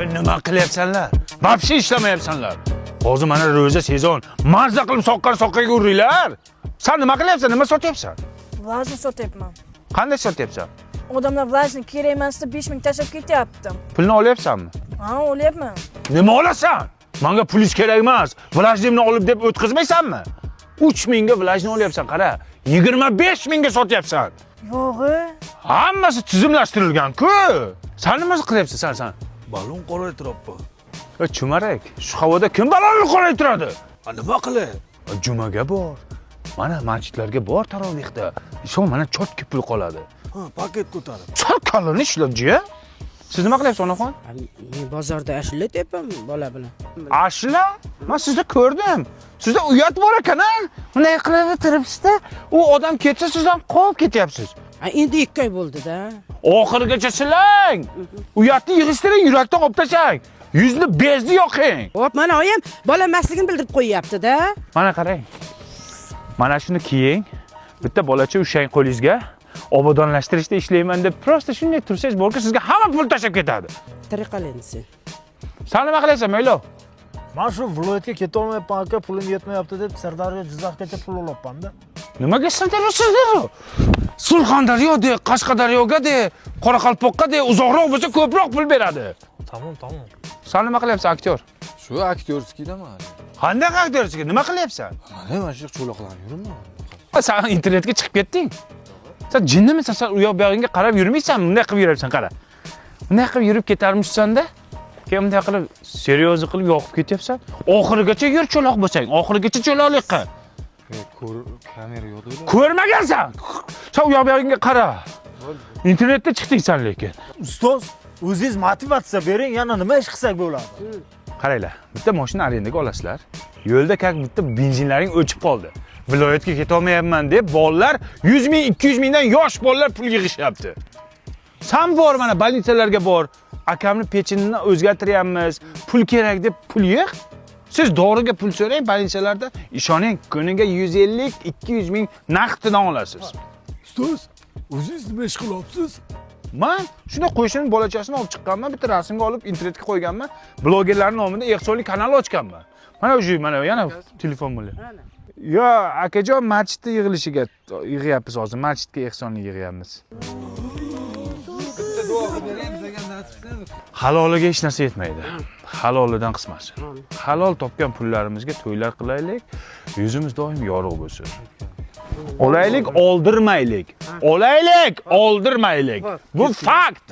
Nima qilyapsanlar? Вообще ishlamayapsanlar. Hozir mana ro'za sezon. Mazza qilib soqqani soqqaga uringlar. San nima qilyapsan? Nima sotyapsan? Влажный sotyapman. Qanday sotyapsan? Odamlar влажный kerak emas deb 5000 tashlab ketyapti. Pulni olyapsanmi? Ha, olyapman. Nima olasan? Manga pulingiz kerak emas. Влажный ni olib deb o'tkazmaysanmi? 3000 ga влажный olyapsan, qara. 25 mingga sotyapsan. Yo'g'i. Hammasi tizimlashtirilgan-ku. San nima qilyapsan san? Balon qoraytiryapman. E, chumarak, shu havoda kim balonni qoraytiradi? Ha, nima qilay? E, jumaga bor. Mana masjidlarga bor tarovehda. Ishon, mana чётко pul qoladi. Ha, paket ko'tarib. Sal kallani ishlab jiya. Siz nima qilyapsiz, onaxon? Men bozorda ashula aytyapman bola bilan. Ashula? Men sizni ko'rdim. Sizda uyat bor ekan, a? Bunday qilib o'tiribsiz-da, u odam ketsa siz ham qolib ketyapsiz. Ha, endi 2 oy bo'ldi-da. Oxirigacha silang. Uyatni yig'ishtiring, yurakdan olib tashlang. Yuzni bezni yoqing. Hop, mana oyim bola emasligini bildirib qo'yyapti-da. Mana qarang. Mana shuni kiying. Bitta bolacha ushlang qo'lingizga. Obodonlashtirishda ishlayman deb просто shunday tursangiz borku, sizga hamma pul tashlab ketadi. Tirik qol endi sen. San nima qilyapsan, Mo'ylov? Man shu viloyatga ketolmayapman aka, pulim yetmayapti deb Sirdaryo, Jizzaxgacha pul olyapman-da. Nimaga Sirdaryo, Sirdaryo? Surxondaryo de, Qashqadaryoga de, Qoraqalpoqqa de, uzoqroq bo'lsa ko'proq pul beradi. Tamom, tamom. San nima qilyapsan, aktyor? Shu актёрский daman. Qanday актёрский? Nima qilyapsan? Mana mana shu cho'loqlanib yuribman. San internetga chiqib ketding. Sen jinnimisan? Sen u yoq bu yog'ingga qarab yurmaysan, bunday qilib yuribsan, qara. Bunday qilib yurib ketarmishsan-da. Keyin bunday qilib, серьёзно qilib yoqib ketyapsan. Oxirigacha yur cho'loq bo'lsang, oxirigacha cho'loqlik qil. E, ko'r kamera yo'q edi. Ko'rmagansan. Sen u yoq bu yog'ingga qara. Internetda chiqding sen lekin. Ustoz, o'zingiz motivatsiya bering, yana nima ish qilsak bo'ladi? Qaranglar, bitta mashina arendaga olasizlar. Yo'lda как bitta benzinlaring o'chib qoldi. Viloyatga ketolmayapman deb bolalar 100 ming, 200 mingdan yosh bolalar pul yig'ishyapti. San bor, mana больница larga bor. Akamni pechinini o'zgartiryapmiz. Pul kerak deb pul yig'. Siz doriga pul so'rang больница larda, ishoning, kuniga 150, 200 ming naqdidan olasiz. Ustoz, o'zingiz nima ish qilyapsiz? Man shunda qo'shini bolachasini olib chiqqanman, bitta rasmga olib internetga qo'yganman. Blogerlarning nomida ehsonli kanal ochganman. Mana o'sha, mana yana telefon bo'lyapti. Yo, akajon, masjidda yig'ilishiga yig'yapmiz hozir. Masjidga ehsonli yig'yapmiz. Bitta duo qilib bering, bizga ham nasib qilsin. Haloliga hech narsa yetmaydi. Halolidan qismasin. Halol topgan pullarimizga to'ylar qilaylik, yuzimiz doim yorug' bo'lsin. Olaylik, oldirmaylik. Olaylik, oldirmaylik. Bu fakt.